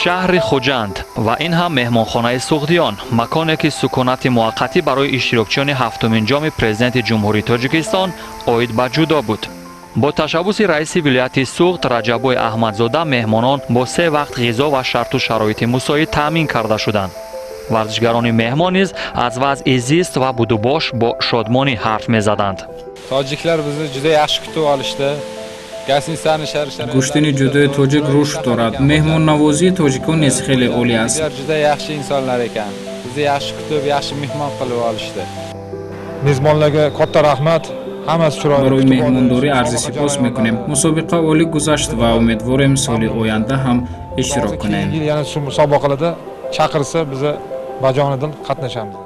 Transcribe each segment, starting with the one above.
Шаҳри Хуҷанд ва ин ҳам меҳмонхонаи Суғдиён, маконе ки сукунати муваққатӣ барои иштирокчиёни ҳафтумин ҷоми Президенти Ҷумҳурии Тоҷикистон оид ба ҷудо буд. Бо ташаббуси раиси вилояти Суғд Раҷаббой Аҳмадзода меҳмонон бо се вақт ғизо ва шарту шароити мусоид таъмин карда шуданд. Варзишгарони меҳмон низ аз вазъи зист ва будубош бо шодмонӣ ҳарф мезаданд. Tojiklar bizni juda yaxshi kutib olishdi. Гостиницани shar Гӯштини ҷудои тоҷик рушд дорад. Меҳмоннавозии тоҷикон низ хеле олӣ аст. Juda yaxshi insonlar ekan. Bizni yaxshi kutib, yaxshi mehmon qilib olishdi. Mezbonlarga katta rahmat. Hammasi chiroyli. Барои kutib oldi. Меҳмондорӣ арзи сипос мекунем. Мусобиқа олӣ гузашт ва умедворем, соли оянда ҳам иштирок кунем. Keyingi yil yana shu musobaqalarda chaqirsa, biza bajonidil qatnashamiz.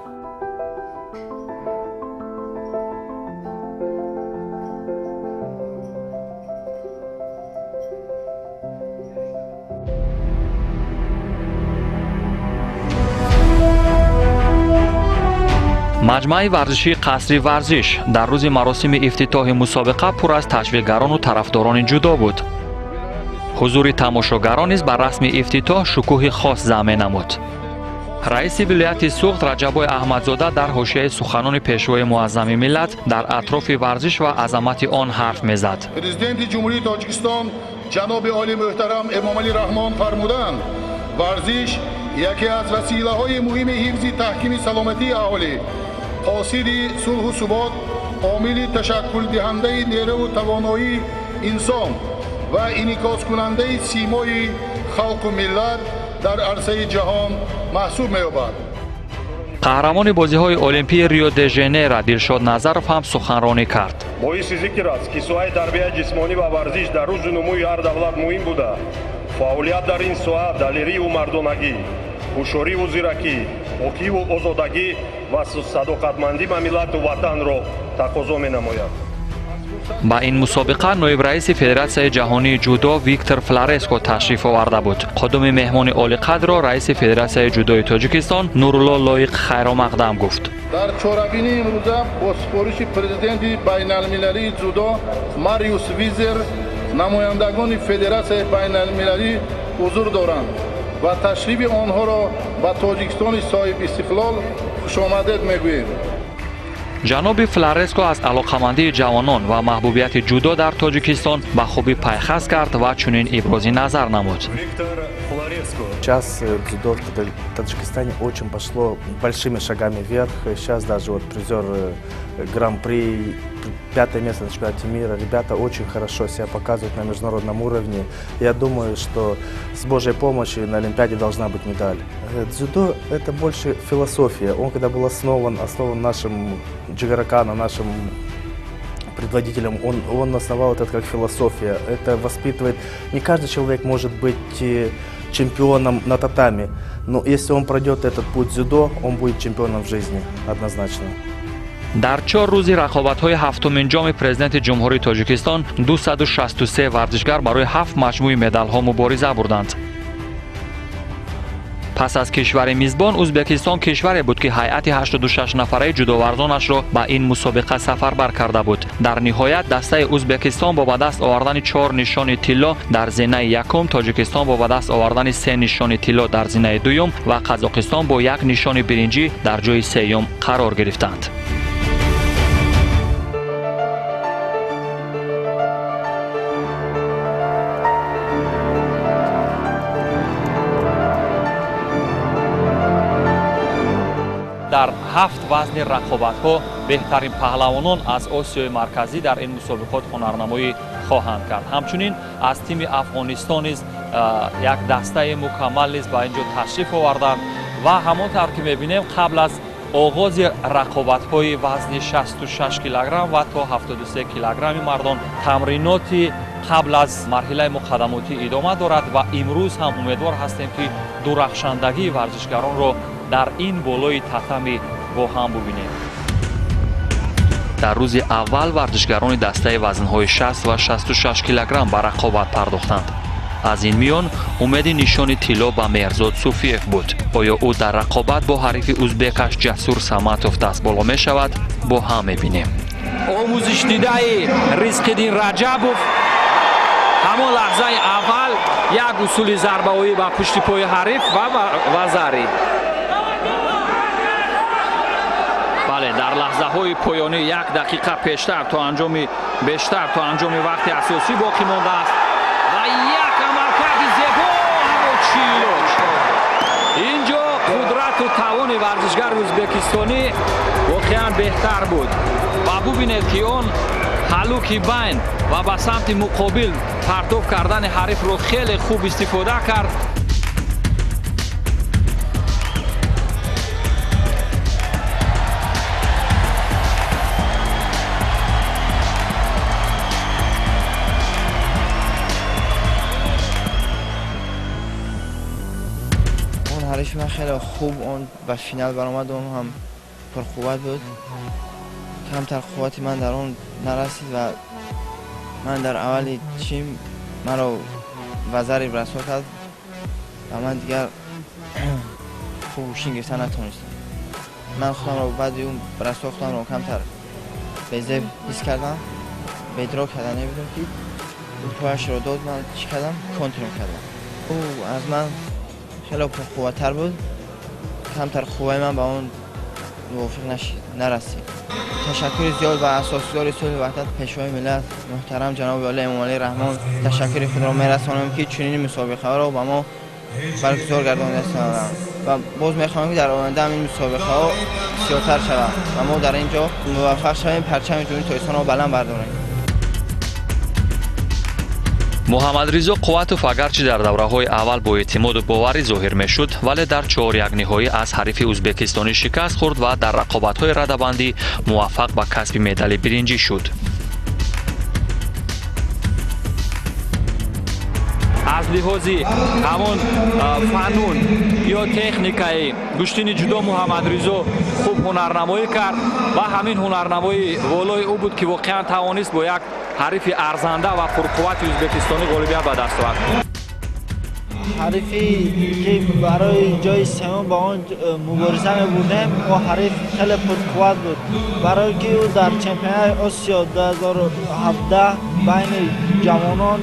Маҷмӯаи варзишии Қасри варзиш дар рӯзи маросими ифтитоҳи мусобиқа пур аз ташвиқгарону тарафдорони ҷудо буд. Ҳузури тамошогарон низ ба расми ифтитоҳ шукӯҳи хос замъ менамуд. Раиси вилояти Суғд Раҷаббой Аҳмадзода дар ҳошияи суханони Пешвои Муаззами миллат дар атрофи варзиш ва азамати он ҳарф мезад. Президенти Ҷумҳурии Тоҷикистон ҷаноби олӣ муҳтарам Эмомалӣ Раҳмон фармуданд: варзиш яке аз василаҳои муҳими ҳифзи таҳкими саломатии аҳолӣ, қосиди сулҳу субот, омили ташаккулдиҳандаи нерӯву тавоноии инсон ва инъикоскунандаи симои халқу миллат дар арсаи ҷаҳон маҳсуб меёбад. Қаҳрамони бозиҳои Олимпии Рио де Жанейро Дилшод Назаров ҳам суханронӣ кард. Боиси зикр аст, ки соҳаи тарбияи ҷисмонӣ ва варзиш дар рушду нумӯи ҳар давлат муҳим буда, фаъолият дар ин соҳа далериву мардонагӣ, ҳушёриву зиракӣ, покиву озодагӣ ва садоқатмандӣ ба миллату ватанро тақозо менамояд. Ба ин мусобиқа ноиб раиси Федератсияи ҷаҳонии ҷудо Виктор Флореско ташриф оварда буд. Қудуми меҳмони олиқадрро раиси Федератсияи ҷудои Тоҷикистон Нурулло Лоиқ хайромақдам гуфт. Дар чорабинии имрӯза бо супориши президенти байналмилалии ҷудо Мариус Визер намояндагони федератсияи байналмилалӣ ҳузур доранд ва ташрифи онҳоро ба Тоҷикистони соҳибистиқлол хушомадед мегӯем. Ҷаноби Флореско аз алоқамандии ҷавонон ва маҳбубияти ҷудо дар Тоҷикистон ба хубӣ пайхас кард ва чунин ибрози назар намуд. Сейчас дзюдо в Таджикистане очень пошло большими шагами вверх. Сейчас даже вот призер Гран-при, пятое место на чемпионате мира. Ребята очень хорошо себя показывают на международном уровне. Я думаю, что с Божьей помощью на Олимпиаде должна быть медаль. Дзюдо – это больше философия. Он когда был основан, основан нашим Джигоро Кано, нашим предводителем, он основал это как философия. Это воспитывает... Не каждый человек может быть чемпионом на татами, но если он пройдет этот путь дзюдо, он будет чемпионом в жизни, однозначно. Дар 4 рӯзи рақобатҳои ҳафтумин ҷоми Президенти Ҷумҳурии Тоҷикистон 263 варзишгар барои ҳафт маҷмӯи медалҳо мубориза бурданд. Пас аз кишвари мизбон, Ӯзбекистон кишваре буд, ки ҳайати 86 нафараи ҷудоварзонашро ба ин мусобиқа сафарбар карда буд. Дар ниҳоят дастаи Ӯзбекистон бо ба даст овардани чор нишони тилло дар зинаи якум, Тоҷикистон бо ба даст овардани се нишони тилло дар зинаи дуюм ва Қазоқистон бо як нишони биринҷӣ дар ҷои сеюм қарор гирифтанд. Дар ҳафт вазни рақобатҳо беҳтарин паҳлавонон аз Осиёи Марказӣ дар ин мусобиқот ҳунарнамоӣ хоҳанд кард. Ҳамчунин аз тими Афғонистон низ як дастаи мукаммал низ ба ин ҷо ташриф оварданд. Ва ҳамон тавр ки мебинем, қабл аз оғози рақобатҳои вазни 66 килограмм ва то 73 килограмми мардон тамриноти қабл аз марҳилаи муқаддамотӣ идома дорад. Ва имрӯз ҳам умедвор ҳастем, ки дурахшандагии варзишгаронро дар ин болои татами бо ҳам бубинем. Дар рӯзи аввал варзишгарони дастаи вазнҳои 60 ва 66 килограмм ба рақобат пардохтанд. Аз ин миён умеди нишони тилло ба Меҳрзод Суфиев буд. Оё ӯ дар рақобат бо ҳарифи узбекаш Ҷасур Саматов дастболо мешавад, бо ҳам мебинем. Омӯзишдидаи Ризқиддин Раҷабов. Ҳамон лаҳзаи аввал як усули зарбаоӣ ба пушти пои ҳариф ва вазари. Бале, дар лаҳзаҳои поёнӣ як дақиқа пештар то анҷоми бештар то анҷоми вақти асосӣ боқӣ мондааст ва як амалкарди зебо, аммо чӣ илоҷ? Инҷо қудрату тавони варзишгари ӯзбекистонӣ воқеан беҳтар буд ва бубинед, ки он ҳалуки байн ва ба самти муқобил партоб кардани ҳарифро хеле хуб истифода кард. ҳарифи ман хеле хуб он ба финал баромад, он ҳам пурқувват буд. Камтар қуввати ман дар он нарасид ва ман дар аввали чим маро вазари расо кард ва ман дигар хуб ҳушин гирифта натонистам. Ман худамро баъди он расо худамро камтар безеб ҳис кардам, беидрок карда набудам, ки ӯ пояшро дод, ман чӣ кардам? Контрол кардам. Ӯ аз ман хеле пурқувваттар буд, камтар қувваи ман ба он мувофиқ нарасид. Ташаккури зиёд ба асосгузори сулҳу ваҳдат, Пешвои миллат муҳтарам ҷаноби олӣ Эмомалӣ Раҳмон ташаккури худро мерасонем, ки чунин мусобиқаҳоро ба мо баргузор гардонидаанд ва боз мехоҳем, ки дар оянда ин мусобиқаҳо бисёртар шавад ва мо дар ин ҷо муваффақ шавем, парчами Ҷумҳурии Тоҷикистонро баланд бардорем. Муҳаммадризо Қувватов агарчи дар давраҳои аввал бо эътимоду боварӣ зоҳир мешуд, вале дар чорякниҳоӣ аз ҳарифи ӯзбекистонӣ шикаст хӯрд ва дар рақобатҳои радабандӣ муваффақ ба касби медали биринҷӣ шуд. Аз лиҳози ҳамон фанун ё техникаи гӯштини ҷудо Муҳаммадризо хуб ҳунарнамоӣ кард ва ҳамин ҳунарнамоии волои ӯ буд, ки воқеан тавонист бо як ҳарифи арзанда ва пурқуввати ӯзбекистонӣ ғолибият ба даст овард. Ҳарифе ки барои ҷои сеюм ба он мубориза мебурдем, о ҳариф хеле пурқувват буд, барое ки ӯ дар чемпионати Осиё 2017 байни ҷавонон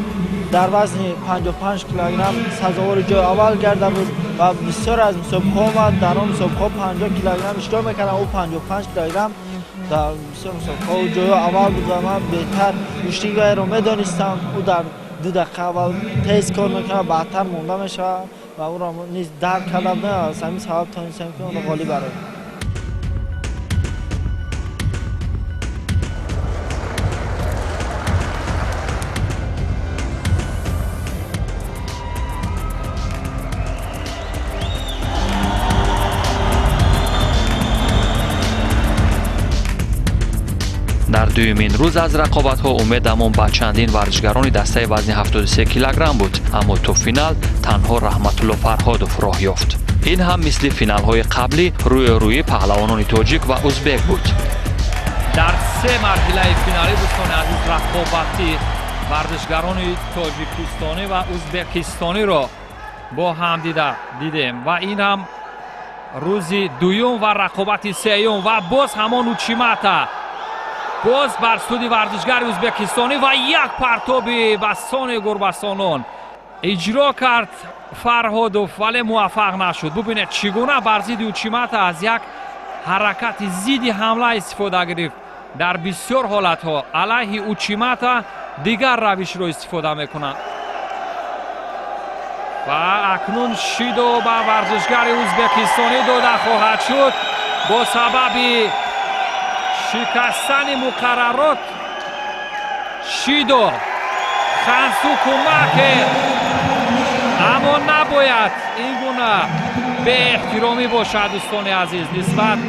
дар вазни 55 килограмм сазовори ҷои аввал гарда буд ва бисёр аз мусобиқаҳо омад. Дар он мусобиқаҳо 50 килограмм иштирок мекардам, ӯ 55 килограмм дар бисёр мусобиқаҳо ҷои аввал буд ва ман беҳтар гӯштигиро медонистам. Ӯ дар 2 дақиқа аввал тез кор мекунад, баъдтар монда мешавад ва ӯро низ дарк карда будем. Аз ҳамин сабаб тонистем, ки онро ғолиб бароем. Дар дуюмин рӯз аз рақобатҳо умедамон ба чандин варзишгарони дастаи вазни 73 килограмм буд, аммо то финал танҳо Раҳматулло Фарҳодов роҳ ёфт. Ин ҳам мисли финалҳои қаблӣ рӯёрӯи паҳлавонони тоҷик ва узбек буд. Дар се марҳилаи финалӣ, дӯстони азиз, рақобати варзишгарони тоҷикистонӣ ва узбекистониро бо ҳам дидем ва ин ҳам рӯзи дуюм ва рақобати сеюм ва боз ҳамон учимата боз бар суди варзишгари ӯзбекистонӣ ва як партоби басони гурбасонон иҷро кард Фарҳодов, вале муваффақ нашуд. Бубинед, чӣ гуна бар зидди учимата аз як ҳаракати зидди ҳамла истифода гирифт. Дар бисёр ҳолатҳо алайҳи учимата дигар равишро истифода мекунанд ва акнун шидо ба варзишгари ӯзбекистонӣ дода хоҳад шуд бо сабаби шикастани муқаррарот. Шидо хансу кӯмаке, аммо набояд ин гуна беэҳтиромӣ бошад, дӯстони азиз, нисбат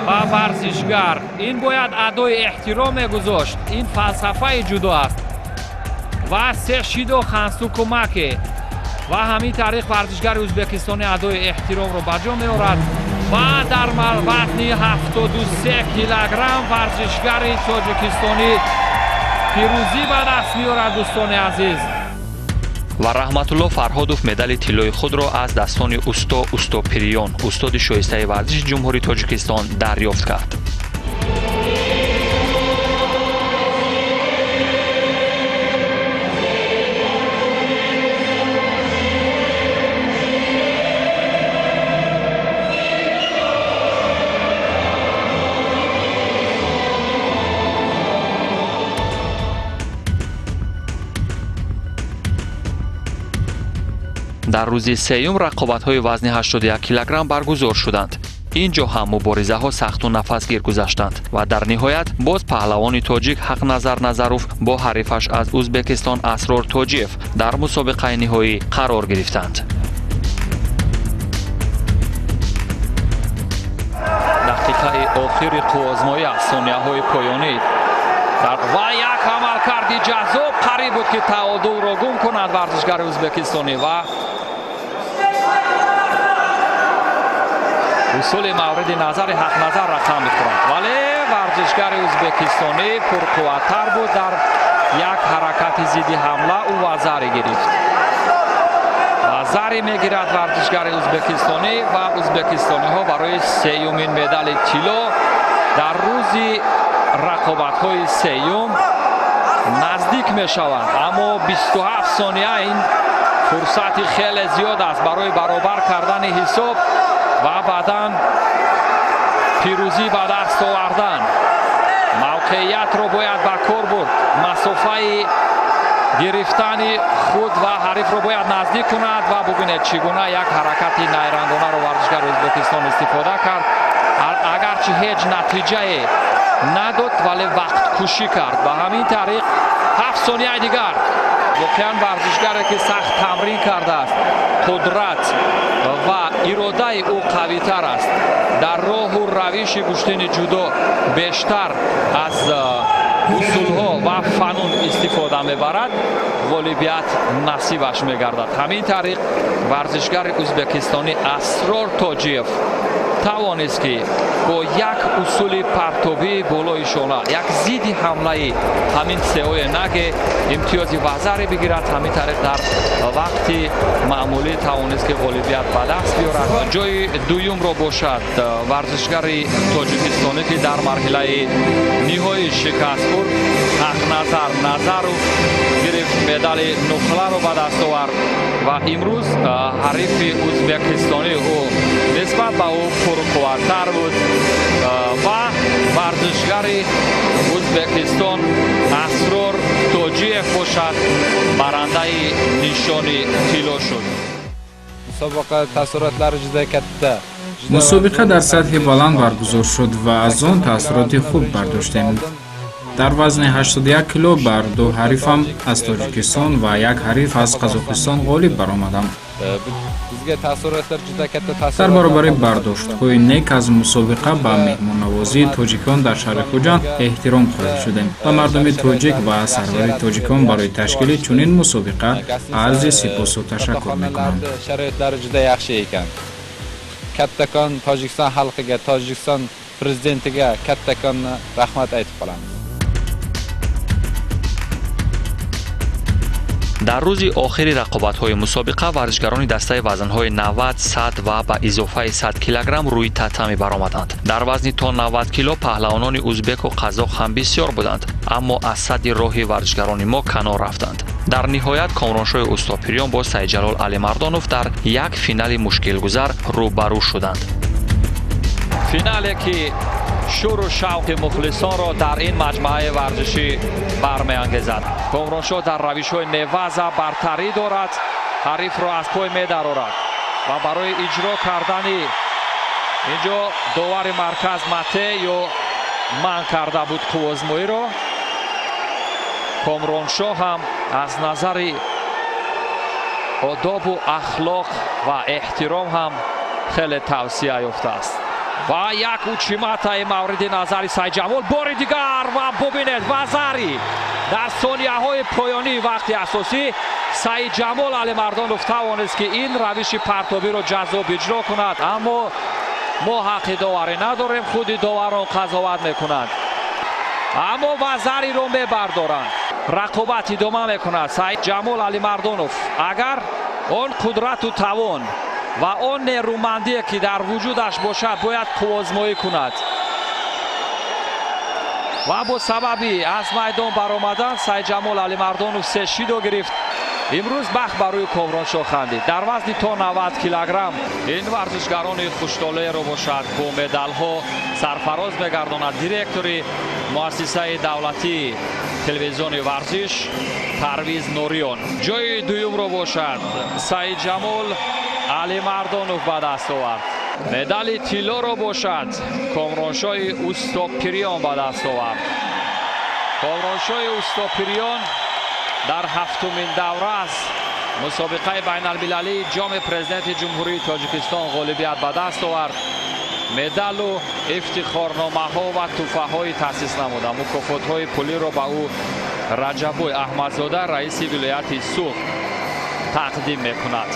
ба варзишгар. Ин бояд адои эҳтиром мегузошт, ин фалсафаи ҷудо аст. Ва се шидо хансу кӯмаке ва ҳамин тариқ варзишгари ӯзбекистонӣ адои эҳтиромро ба ҷо меорад ва дар вазни 73 килограмм варзишгари тоҷикистонӣ пирӯзӣ ба даст меорад, дӯстони азиз. Ва Раҳматулло Фарҳодов медали тиллои худро аз дастони усто Пириён, устоди шоистаи варзиши Ҷумҳурии Тоҷикистон дарёфт кард. Дар рӯзи сеюм рақобатҳои вазни 81 килограмм баргузор шуданд. Ин ҷо ҳам муборизаҳо сахту нафасгир гузаштанд ва дар ниҳоят боз паҳлавони тоҷик Ҳақназар Назаров бо ҳарифаш аз Ӯзбекистон Асрор Тоҷиев дар мусобиқаи ниҳоӣ қарор гирифтанд. Дақиқаи охири қувваозмоӣ аст, сонияҳои поёнӣ ва як амалкарди ҷаззоб қариб буд, ки таодулро гум кунад варзишгари ӯзбекистонӣ ва усули мавриди назари Ҳақназар рақам мехӯрад, вале варзишгари ӯзбекистонӣ пурқувваттар буд. Дар як ҳаракати зидди ҳамла ӯ вазаре гирифт ва заре мегирад варзишгари ӯзбекистонӣ ва ӯзбекистониҳо барои сеюмин медали тилло дар рӯзи рақобатҳои сеюм наздик мешаванд. Аммо 27 сония ин фурсати хеле зиёд аст барои баробар кардани ҳисоб ва баъдан пирӯзӣ ба даст овардан. Мавқеиятро бояд ба кор бурд, масофаи гирифтани худ ва ҳарифро бояд наздик кунад ва бубинед, чӣ гуна як ҳаракати найрангонаро варзишгари Ӯзбекистон истифода кард. Агарчи ҳеҷ натиҷае надод, вале вақткушӣ кард. Ба ҳамин тариқ 7 сонияи дигар. Воқеан варзишгаре, ки сахт тамрин кардааст, қудрат ва иродаи ӯ қавитар аст. Дар роҳу равиши гӯштини ҷудо бештар аз усулҳо ва фанун истифода мебарад, ғолибият насибаш мегардад. Ҳамин тариқ варзишгари ӯзбекистонӣ Асрор Тоҷиев тавонист, ки бо як усули партобии болои шона, як зидди ҳамлаи ҳамин сеои наге имтиёзи вазаре бигирад. Ҳамин тариқ дар вақти маъмулӣ тавонист, ки ғолибият ба даст биёрад. Ҷои дуюмро бошад варзишгари тоҷикистонӣ, ки дар марҳилаи ниҳоӣ шикаст хӯрд, Ҳақназар Назаров гирифт, медали нуқларо ба даст овард ва имрӯз ҳарифи ӯзбекистонӣ ӯ нисбат ба ӯ пурқувваттар буд ва варзишгари Ӯзбекистон Асрор Тоҷиев бошад барандаи нишони тилло шуд. Musobaqa taassurotlari juda katta. Мусобиқа дар сатҳи баланд баргузор шуд ва аз он таассуроти хуб бардоштем. Дар вазни 81 кило бар ду ҳарифам аз Тоҷикистон ва як ҳариф аз Қазоқистон ғолиб баромадам. Bizga taassurotlar juda katta Дар taassurotlar. баробари бардоштҳои нек аз мусобиқа ба меҳмоннавозии тоҷикон дар шаҳри Хуҷанд эҳтиром қоил шудем. Ба мардуми тоҷик ва сарвари тоҷикон барои ташкили чунин мусобиқа арзи сипосу ташаккур мекунам. Sharoitlari juda yaxshi ekan. Kattakon Tojikiston xalqiga, Tojikiston prezidentiga kattakon rahmat aytib qolamiz. Дар рӯзи охири рақобатҳои мусобиқа варзишгарони дастаи вазнҳои 90, 100 ва ба изофаи 100 килограмм рӯи татами баромаданд. Дар вазни то 90 кило паҳлавонони узбеку қазоқ ҳам бисёр буданд, аммо аз садди роҳи варзишгарони мо канор рафтанд. Дар ниҳоят Комроншоҳи Устопирён бо Сайидҷалол Алимардонов дар як финали мушкилгузар рӯбарӯ шуданд. Финале, ки шӯру шавқи мухлисонро дар ин маҷмӯаи варзишӣ бармеангезад. Комроншоҳ дар равишҳои неваза бартарӣ дорад, ҳарифро аз пой медарорад ва барои иҷро кардани инҷо довари марказ мате ё манъ карда буд қуввозмоиро. Комроншоҳ ҳам аз назари одобу ахлоқ ва эҳтиром ҳам хеле тавсия ёфтааст. Ва як учиматаи мавриди назари Сайидҷамол бори дигар ва бубинед, вазари дар сонияҳои поёнии вақти асосӣ Сайидҷамол Алимардонов тавонист, ки ин равиши партобиро ҷаззоб иҷро кунад, аммо мо ҳаққи доварӣ надорем, худи доварон қазоват мекунанд, аммо вазариро мебардоранд. Рақобат идома мекунад. Сайидҷамол Алимардонов агар он қудрату тавон ва он нерӯмандие, ки дар вуҷудаш бошад, бояд қуввозмоӣ кунад ва бо сабаби аз майдон баромадан Сайидҷамол Алимардонов се шидо гирифт. Имрӯз бахт ба рӯи Комроншоҳ хандид. Дар вазни то 90 килограмм ин варзишгарони хуштолеро бошад бо медалҳо сарфароз мегардонад директори муассисаи давлатии Телевизиони Варзиш Парвиз Нуриён. Ҷои дуюмро бошад Саидҷамол Алимардонов ба даст овард. Медали тиллоро бошад Комроншоҳи Устопириён ба даст овард. Комроншоҳи Устопириён дар ҳафтумин давра аз мусобиқаи байналмилалии ҷоми президенти Ҷумҳурии Тоҷикистон ғолибият ба даст овард. Медалу ифтихорномаҳо ва тӯҳфаҳои таъсис намуда. Мукофотҳои пулиро ба ӯ Раҷаббой Аҳмадзода, раиси вилояти Суғд, тақдим мекунад.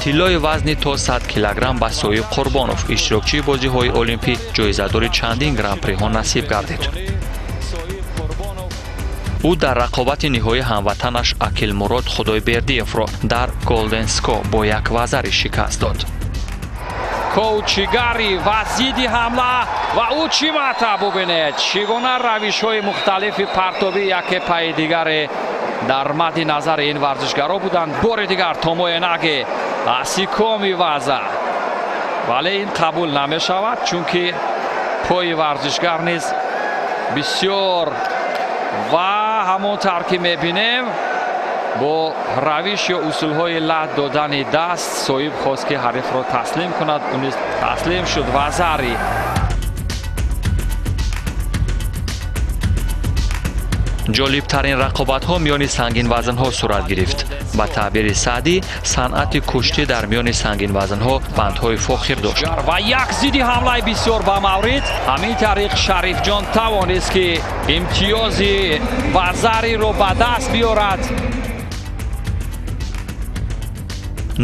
Тиллои вазни то 100 килограмм ба Соиб Қурбонов, иштирокчии бозиҳои олимпӣ, ҷоизадори чандин гран-приҳо насиб гардид. Ӯ дар рақобати ниҳоӣ ҳамватанаш Акилмурод Худойбердиевро дар Голденско бо як вазари шикаст дод. Коучигари ва зидди ҳамла ва Учимата. Бубинед, чӣ гуна равишҳои мухталифи партобӣ яке пайи дигаре дар мадди назари ин варзишгаро буданд. Бори дигар Томоенаги асикоми ваза, вале ин қабул намешавад, чунки пои варзишгар низ бисёр ва ҳамон тавр ки мебинем бо равиш ё усулҳои лат додани даст соҳиб хост ки ҳарифро таслим кунад. Ӯ низ таслим шуд. Вазари ҷолибтарин рақобатҳо миёни сангинвазнҳо сурат гирифт. Ба таъбири Саъдӣ, санъати куштӣ дар миёни сангинвазнҳо бандҳои фохир дошт ва як зидди ҳамлаи бисёр ба маврид. Ҳамин тариқ Шарифҷон тавонист ки имтиёзи вазариро ба даст биёрад.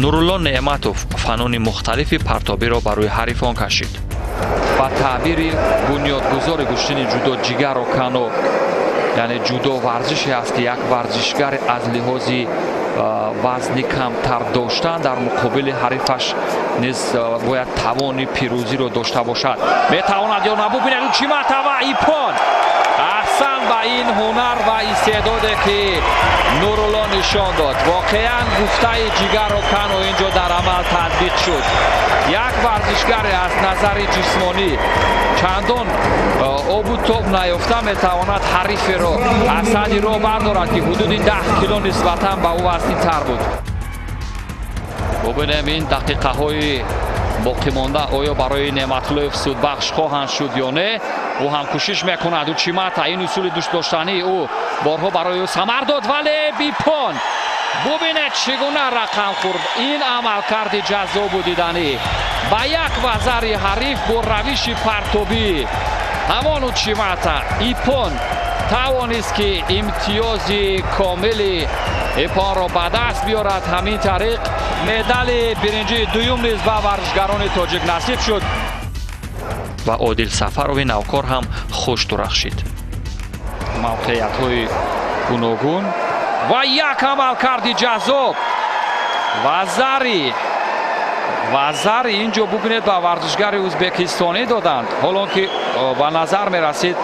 Нурулло Неъматов фануни мухталифи партобиро ба рӯи ҳарифон кашид. Ба таъбири бунёдгузори гӯштини ҷудо Ҷигаро Кано, яъне ҷудо варзише аст ки як варзишгар аз лиҳози вазни камтар доштан дар муқобили ҳарифаш низ бояд тавони пирӯзиро дошта бошад. Метавонад ё на? Бубинед, Учимата ва Ипон. Аҳсан ба ин ҳунар ва истеъдоде ки Нурулло нишон дод. Воқеан гуфтаи Ҷигаро Кано инҷо дар амал татбиқ шуд. Як варзишгаре аз назари ҷисмонӣ чандон обу тоб наёфта метавонад ҳариферо аз сади роҳ бардорад ки ҳудуди 10 кило нисбатан ба ӯ вазнинтар буд. Бубинем ин дақиқаҳои боқимонда оё барои Неъматуллоев судбахш хоҳанд шуд ё не. Ӯ ҳам кӯшиш мекунад. Учимата ин усули дӯстдоштании ӯ борҳо барои ӯ самар дод, вале Бипон. Бубинед, чӣ гуна рақам хӯрд. Ин амалкарди ҷаззобу диданӣ ба як вазари ҳариф бо равиши партобӣ ҳамон Учимата Ипон тавонист ки имтиёзи комили Ипонро ба даст биёрад. Ҳамин тариқ медали биринҷии дуюм низ ба варзишгарони тоҷик насиб шуд ва Одил Сафарови навкор ҳам хуш дурахшид. Мавқеиятҳои гуногун ва як амалкарди ҷаззоб. Вазари инҷо бубинед ба варзишгари ӯзбекистонӣ доданд, ҳолон ки ба назар мерасид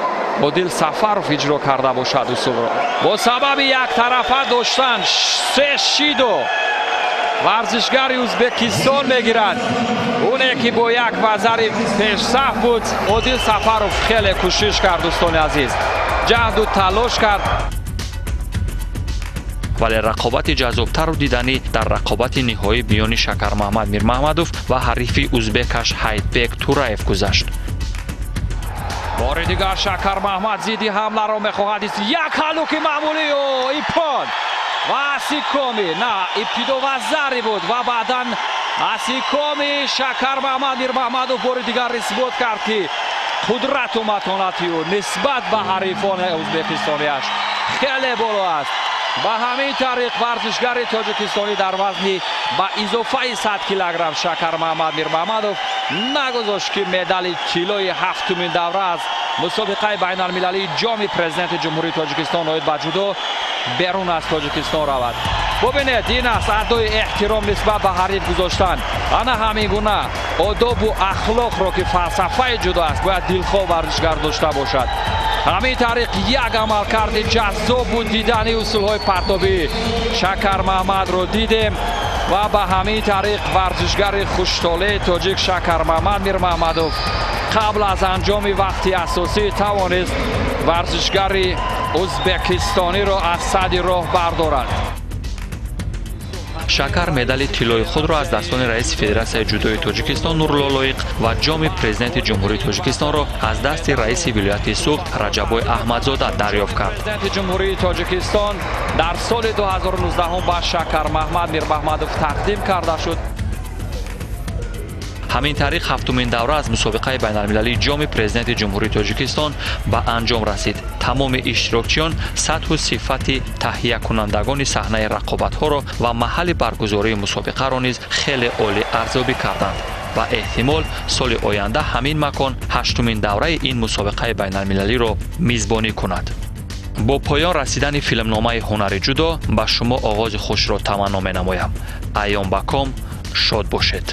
Одил Сафаров иҷро карда бошад усулро. Бо сабаби яктарафа доштан се шидо варзишгари Ӯзбекистон мегирад. Оне ки бо як вазари пешсаф буд, Одил Сафаров хеле кӯшиш кард, дӯстони азиз, ҷаҳду талош кард. Вале рақобати ҷаззобтару диданӣ дар рақобати ниҳоӣ миёни Шакармаҳмад Мирмаҳмадов ва ҳарифи ӯзбекаш Ҳайтбек Тураев гузашт. Бори дигар Шакармаҳмад зидди ҳамларо мехоҳад. Як ҳалуки маъмулӣ Ипон ва асикоми на ибтидо вазари буд ва баъдан асикоми Шакармаҳмад Мирмаҳмадов бори дигар исбот кард ки қудрату матонати ӯ нисбат ба ҳарифони ӯзбекистониаш хеле боло аст. Ба ҳамин тариқ варзишгари тоҷикистонӣ дар вазни ба изофаи 100 килограмм Шакармаҳмад Мирмаҳмадов нагузошт ки медали тиллои ҳафтумин давра аз мусобиқаи байналмилалии ҷоми президенти Ҷумҳурии Тоҷикистон оид ба ҷудо берун аз Тоҷикистон равад. Бубинед, ин аст адои эҳтиром нисбат ба ҳариф гузоштан. Ана ҳамин гуна одобу ахлоқро, ки фалсафаи ҷудо аст, бояд дилхоҳ варзишгар дошта бошад. Ҳамин тариқ як амалкарди ҷаззоб буд. Дидани усулҳои партобӣ Шакармаҳмадро дидем ва ба ҳамин тариқ варзишгари хуштолеи тоҷик Шакармаҳмад Мирмаҳмадов қабл аз анҷоми вақти асосӣ тавонист варзишгари ӯзбекистониро аз сади роҳ бардорад. Шакар медали тиллои худро аз дастони раиси Федератсияи ҷудои Тоҷикистон Нурулло Лоиқ ва ҷоми Президенти Ҷумҳурии Тоҷикистонро аз дасти раиси вилояти Суғд Раҷаббой Аҳмадзода дарёфт кард. Президенти Ҷумҳурии Тоҷикистон дар соли 2019 ба Шакармаҳмад Мирмаҳмадов тақдим карда шуд. Ҳамин тариқ ҳафтумин давра аз мусобиқаи байналмилалии ҷоми Президенти Ҷумҳурии Тоҷикистон ба анҷом расид. Тамоми иштирокчиён сатҳу сифати таҳиякунандагони саҳнаи рақобатҳоро ва маҳалли баргузории мусобиқаро низ хеле олӣ арзёбӣ карданд ва эҳтимол соли оянда ҳамин макон ҳаштумин давраи ин мусобиқаи байналмилалиро мизбонӣ кунад. Бо поён расидани филмномаи ҳунари ҷудо ба шумо оғози хушро таманно менамоям. Айём ба ком, шод бошед.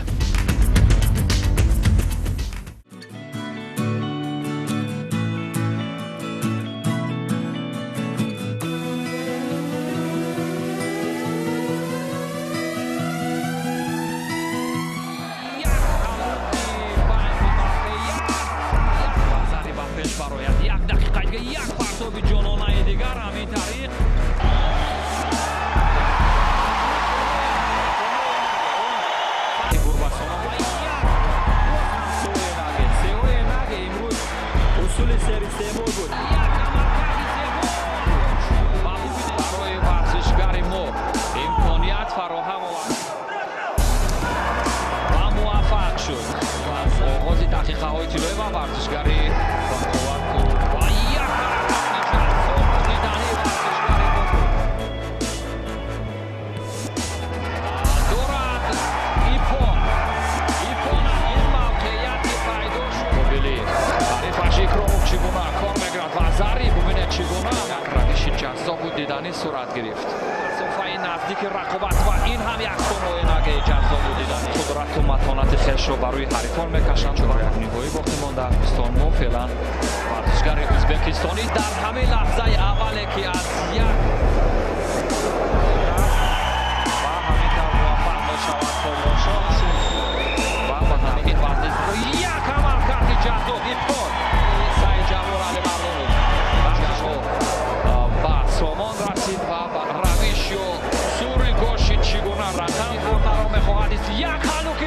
Барои варзишгари мо имконият фароҳам овард ва муваффақ шуд. Аз оғози дақиқаҳои тиллоӣ ва варзишгари бақуввату ва як дидани варзишгари мо дорад ипон. Ипон ин мавқеияти пайдо шуд. Қобили ҳарифаш Икромов чӣ гуна кор мекунад ва Зари бубинед чӣ гуна як равиши ҷаззобу диданӣ сурат гирифт. Масофаи наздики рақобат ва ин ҳам як соноенаги ҷаззобу диданӣ. Қудрату матонати хешро ба рӯи ҳарифон мекашанд. Чоряк ниҳоӣ боқӣ монда. Ӯзбекистон мо феълан варзишгари ӯзбекистонӣ дар ҳамин лаҳзаи аввале ки аз як ва ҳамин тавр муваффақ мешавад томошо шуд ва ба ҳамин варзиш як амалкарди ҷаззоб ипон Саидҷаббор Алимардонов ба сомон расид ва ба равиш ё сури гоши чӣ гуна рақам хӯрдаро мехоҳад. Як ҳалуки